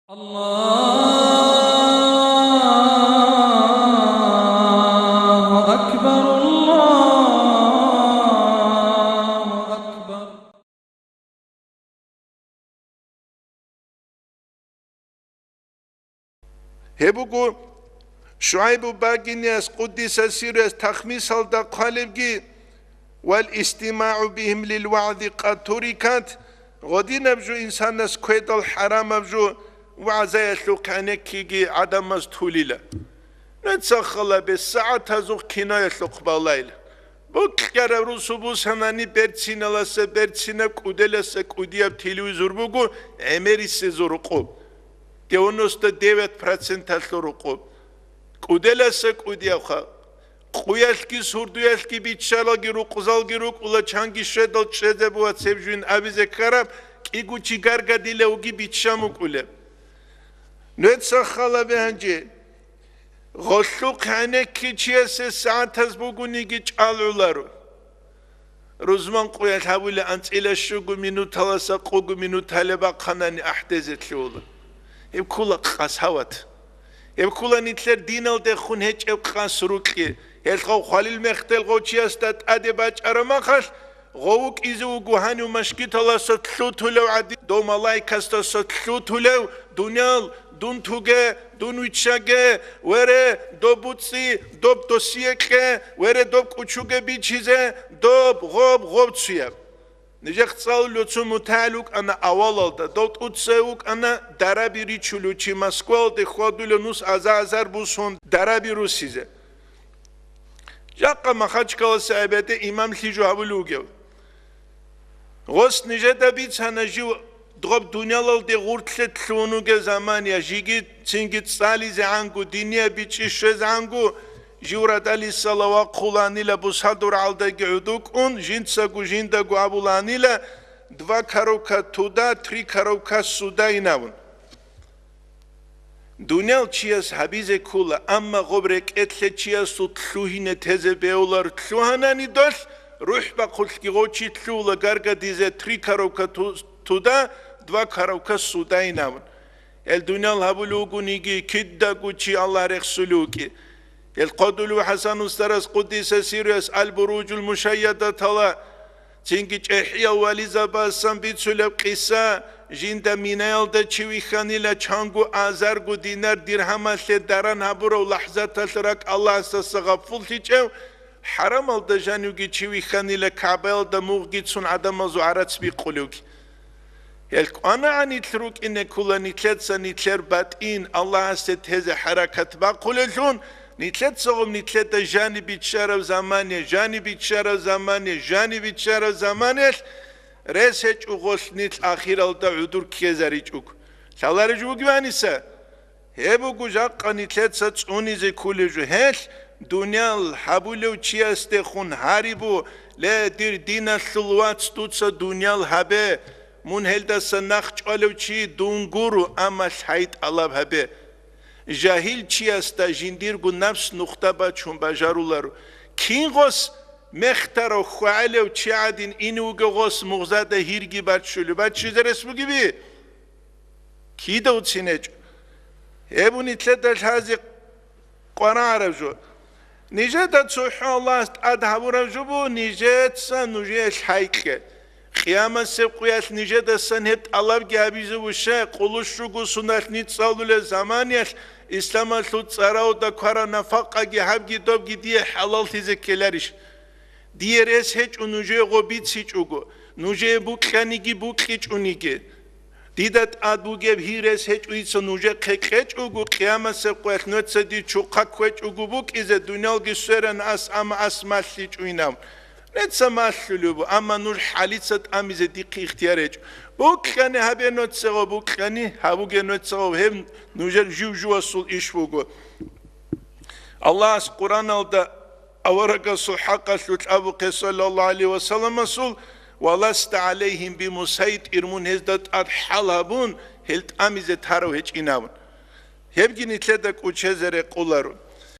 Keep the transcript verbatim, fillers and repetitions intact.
الله أكبر، الله أكبر. Гьеб буго ШугӀайбу багиниялъ, къуддиса сирруяс, тахмисалда хъвалебги: «Вал истимагӀу бигьим лил вагӀзи къад турикат», гъодинаб жо инсанас ккведал хӀарамаб жо вагӀзаялъухъ гӀенеккиги гӀадамаз тулила. Нуца халабе сагӀатазухъ киноялъухъ балайла. Бокьараб русу бусанани, берциналаса берцинаб, кӀуделаса кӀудияб телевизор буго гӀемерисезул рукъуб, девяносто девять проценталъул рукъуб. КӀуделаса кӀудияб хъа-, къуялъги сурдуялъги биччалаги рукъзалги рукӀула, чанги щведал чӀезе буго цеб жуйин абизе ккараб, кӀиго чи гаргадила вуги биччан вукӀулеб. Нуца халабе гьанже. Гъолъухъ гӀенеккичиясе сагӀатаз бугониги чӀалгӀуларо. Рузман къуялъ гьабула анцӀила щуго минуталаса къого минуталеб бахъанани ахӀдезе лъугьула. Гьеб ккола къасават. Гьеб ккола нилъер диналдехун гьечӀеб къас рукьи. Гьелъ гъов хвалил мехтел гъов чиясда тӀаде бачӀараб махалъ, гъов вукӀизе вуго гьанив машгиталаса лъутулев гӀадин, дов малаикасдаса лъутулев, дуниял, дун туге, дун виччаге, вере, доб буцӀцӀи, доб досие кье, вере, доб кӀучуге бичизе, доб, гъоб, гъоб цуяб. Нижехъ цӀалулев цо мутагӀил вукӀана авалалда, дов тӀуцай вукӀана дараби ричулев чи, Москвалде хьвадулев нус аза-азар бусун дараби русизе. Жакъа Махачкаласа гӀебеде имамлъи жо гьабулев вугев. Гъос нижеда бицана жив доб дуниялалде гъуртлъе лъугьун вугев заман, я жиги цинги цӀализегӀанго, динияб бичӀчӀи щвезегӀанго, жив радалисала вахъуланила бусадур гӀалдаги гӀодокӀун, жинцаго жиндаго абуланила: «Два коробка туда, три коробка сюда», инавун. Дуниял чияс гьабизе ккола, амма гъоб рекӀелъе чиясул лъугьине тезе бегьулар, лъугьанани долъ, рухӀ бахъулъги гъов чи лъугьула гаргадизе: «Три коробка ту-, туда, два коробка сюда», инавун. Гьел дуниял гьабулев вугониги, кидаго чи Аллагь рехсулев вукӀи. Гьел хъодулев ХӀасан устарас, къуддиса сирруяс, Аль-Буружул Мушайядатала, цинги чӀехӀиял вализабасан бицулеб къиса, жинда Минаялда чи вихьанила, чанго азарго динар-диргьамалъе даран гьабурав лахӀзаталъ ракӀ Аллагьасдаса гъапуллъичӀев, хӀарамалда жанивги чи вихьанила, КагӀбаялда мугъги цун гӀадамазул гӀарац бикъулевги. Гьел кӀванагӀан нилъ рукӀине ккола нилъеца нилъер батӀин Аллагьасде тезе хӀаракат бахъулелъул, нилъецагъун нилъеда жаниб биччараб замане, жаниб биччараб замане, жаниб биччараб заманаялъ рес гьечӀого нилъ ахиралда гӀодор ккезаричӀого. Лъалареб жо бугебаниса? Гьеб буго жакъа нилъеца цӀунизе кколеб жо. Гьелъ дуниял гьабулев чиясдехун гьарибу: «Ле, дир диналъул вац, дуца дуниял гьабе. Мун гьелдаса нахъ чӀвалев чи дун гуро, амма лъай тӀалаб гьабе». Жагьил чиясда жиндирго напс нухда бачун бажаруларо. Кин гъос мехтарав хьвагӀилев чи гӀадин ине вугев гъос мугъзада гьирги баччулев, баччизе рес бугеби? Кида уцин гьечӀо? Гьеб нилъеда лъазе къварагӀараб жо. Нижеда цохӀо Аллагьас тӀад гьабураб жо буго, нижеца нужее лъай кье. Къиямасеб къуялъ нижедасан гьеб тӀалабги гьабизе вугищ, къулущ руго суналъ ниж цӀалулел заманиялъ, исламалъул цӀаравда квараб нафакъаги гьабги добги дие хӀалаллъизе ккеларищ? Дие рес гьечӀо нужее гъо бицичӀого, нужее букьаниги букьичӀониги. Дида тӀад бугеб гьи рес гьечӀо дица нужехъе кьечӀого, къиямасеб къоялъ нуца дир чухъа кквечӀого букӀизе, дуниялги сверан ас, амма ас малъичӀо инав. Нуца малъулеб буго, амма нуж хӀалица тӀамизе дихъе ихтияр гьечӀо. Букьани гьабе нуцаго, букьани гьабуге нуцаго, гьеб нужер жив-живасул иш буго. Аллагьас Къуръаналда аварагасул хӀакъалъулъ абухъе, саллаллагьу гӀалайгьи ва салламасул: «Ва ласта гӀалайгьим бимусайтӀир», мун гьезда тӀад хӀал гьабун, гьел тӀамизе тарав гьечӀин абун. Гьебги нилъеда кӀучезе рекъоларо.